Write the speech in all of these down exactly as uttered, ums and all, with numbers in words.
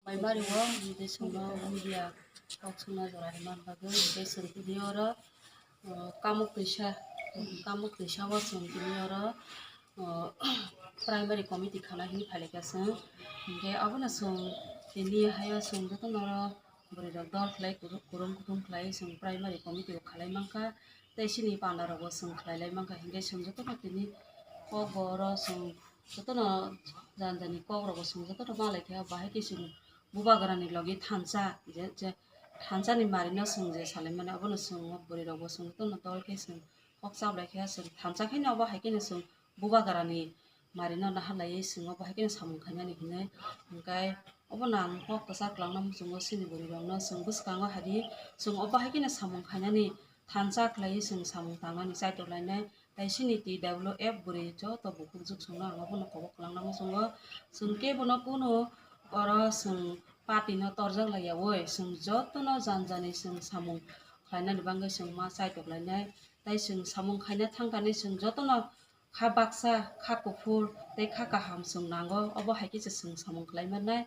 Primary o hwnkhe chwngno media kok songna jora rwna bagwi hwnkhe chwng tini oro, o, kamuk twisa, kamuk twisa o chwng tini oro, o, primary committee khana hinwi phailai kha chwng. Hwnkhe abono chwng tini hayo chwng jotono oro bwrwi rok dol khlai kurum kuthum khlai chwng primary committee o khalai mankha. Tei chini panda rok bo chwng khlai lai mankha, hinkhe chwng jotono tini kok bo oro chwng jotono jani jani kok rok bo chwng jotono malai kha, bahai khe chwng bubagra ni logi thansa je, je thansa ni mari no chwng je salai mani abono chwng o bwrwi rok bo chwng jotono dol khe chwng kok chaplai khe chwng thansa khe no obo hai khe no chwng bubagra ni mari no naharlaiwi chwng obo hai khe no samung khainani hinwi. Hinkhe obono ang kok kwchak kwlangna muchungo chini bwrwi rok no chwng bwskango hai di chwng obo hai khe no samung khainani thansa khlaiwi chwng samung tangnani chaitok lainai. Tai chini T W F bwrwi joto bukhuk juk songno ang abono kobok kwlangna muchungo. Chwng kebono kunu oro chwng party no torjak laiyawi chwng jotono jan jani chwng samung khlainani bagwi chwng ma chaitok lainai. Tai chwng samung khaina thangkani chwng jotono kha baksa, kha kuphur tei kha kaham chwng nango, obo hai khe se chwng samung khlai mannai.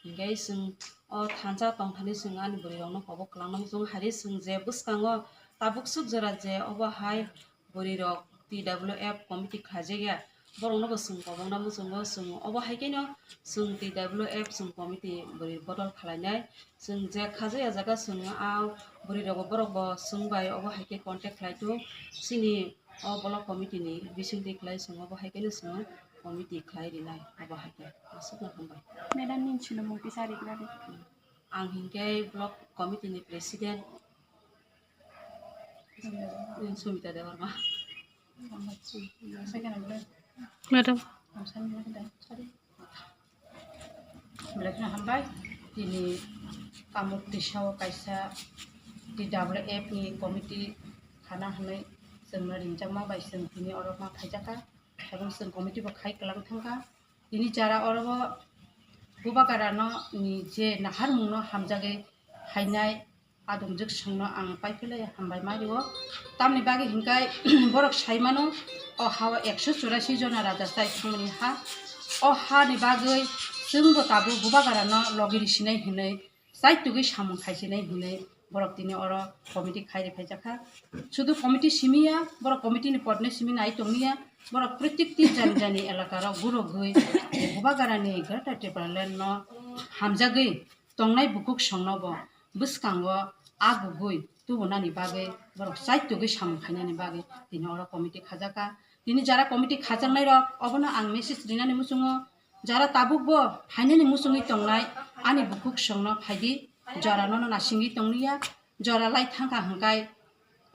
Hinkhe chwng o thansa tongthani chwng ani bwrwi rokno kobok kwlangna muchungo, hai di chwng je bwskango tabuk swk jora je obo hai bwrwi rok T W F committee khlaijak ya, borok no bo chwng kobokna muchungo. Chwng obo hai khe no chwng T W F chwng committee bwrwi bodol khlainai. Chwng je khajakya jaga chwng a bwrwi rok bo borok bo chwng bai obo hai khe contact khlai tung. Chini o block committee ni bisingtwi khlai chwng obo hai khe no chwng committee khlai rinai obo hai khe. Aswkno hambai. Madam, nini sinimung kisa rigra di. Ang hinkhe block committee ni president. Sumita Debbarma. Madam. Belai kheno hambai. Tini Kamuk Tisao kaisa T W F ni committee khana hwnwi chwngno ringjakma bai chwng tini oro ma phaijakha. Tabuk chwng committee bo khai kwlang thangkha. Tini jara oro bo Bubagra no ni je naharmung no hamjagwi phainai adongjwk songno ang paiphailai hambai ma rio. Tamni bagwi hinkai borok sai mano, o ha o ekso churasi jona raja chai thangmani ha. O ha ni bagwi chwngbo tabuk Bubagra no logi risinai hinwi, chaitugwi samung khaisinai hinwi borok tini oro committee khai riphaijak kha. Sudu committee simi ya, borok committee ni podne simi nai tongni ya, borok protikti jani jani elaka rok gurogwi Bubagra ni Greater Tipraland no hamjagwi tongnai bukhuk songno bo bwskango agugwi tubunani bagwi borok chaitugwi samung khainani bagwi tini oro committee khajaka. Tini jara committee khajaknai rok obono ang message rinani muchungo, jara tabuk bo phainani muchungwi tongnai ani bukhuk songno phaidi, jora nono nasingwi tongniya, jora lai thangkha hwnkhe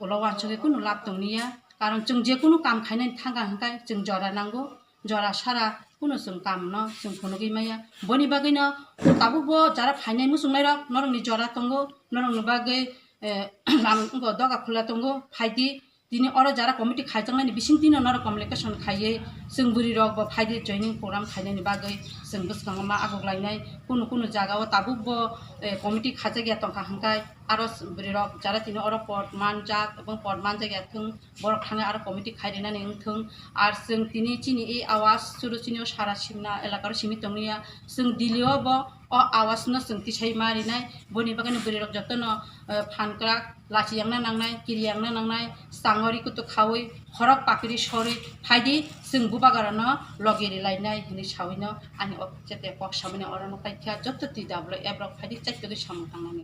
ulo wansugwi kunu lab tongniya, karon chwng jekunu kam khainani thangkha hwnkhe chwng jora nango. Jora sara kunu chwng kam no chwng phunugwi maya. Boni bagwi no tabuk bo jara phainai muchungnai rok norokni jora tongo, norokni bagwi, eh, lam wngkha doga khula tongo, phaidi. Tini oro jara committee khaijaknani bisingtwi no norok communication khaiwi chwng bwrwi rok bo phaidi joining program khainani bagwi chwng bwskango ma aguk lainai. Kunu kunu jaga o tabuk bo, eh, committee khaijakya tongkha hwnkhe aro bwrwi rok jara tini oro pod manjak, ebong pod manjakya thwng, borok thangwi aro committee khai rinani wngthung. Ar chwng tini chini e awas chwrw chini o sara simna elaka o simi tongya. Chwng Delhi o bo o awas no chwng tisai ma rinai. Boni bagwi no bwrwi rok jotono, eh, phan kwrak lachi yangna nangnai, kiri yangna nangnai, changori kutuk khawi, khorok pakiri sorwi phaidi chwng Bubagra no logi rilainai hinwi sawi no ani o chete kok samani oro no kaikha joto T W F rok phaidi chaitogwi samung tangnani.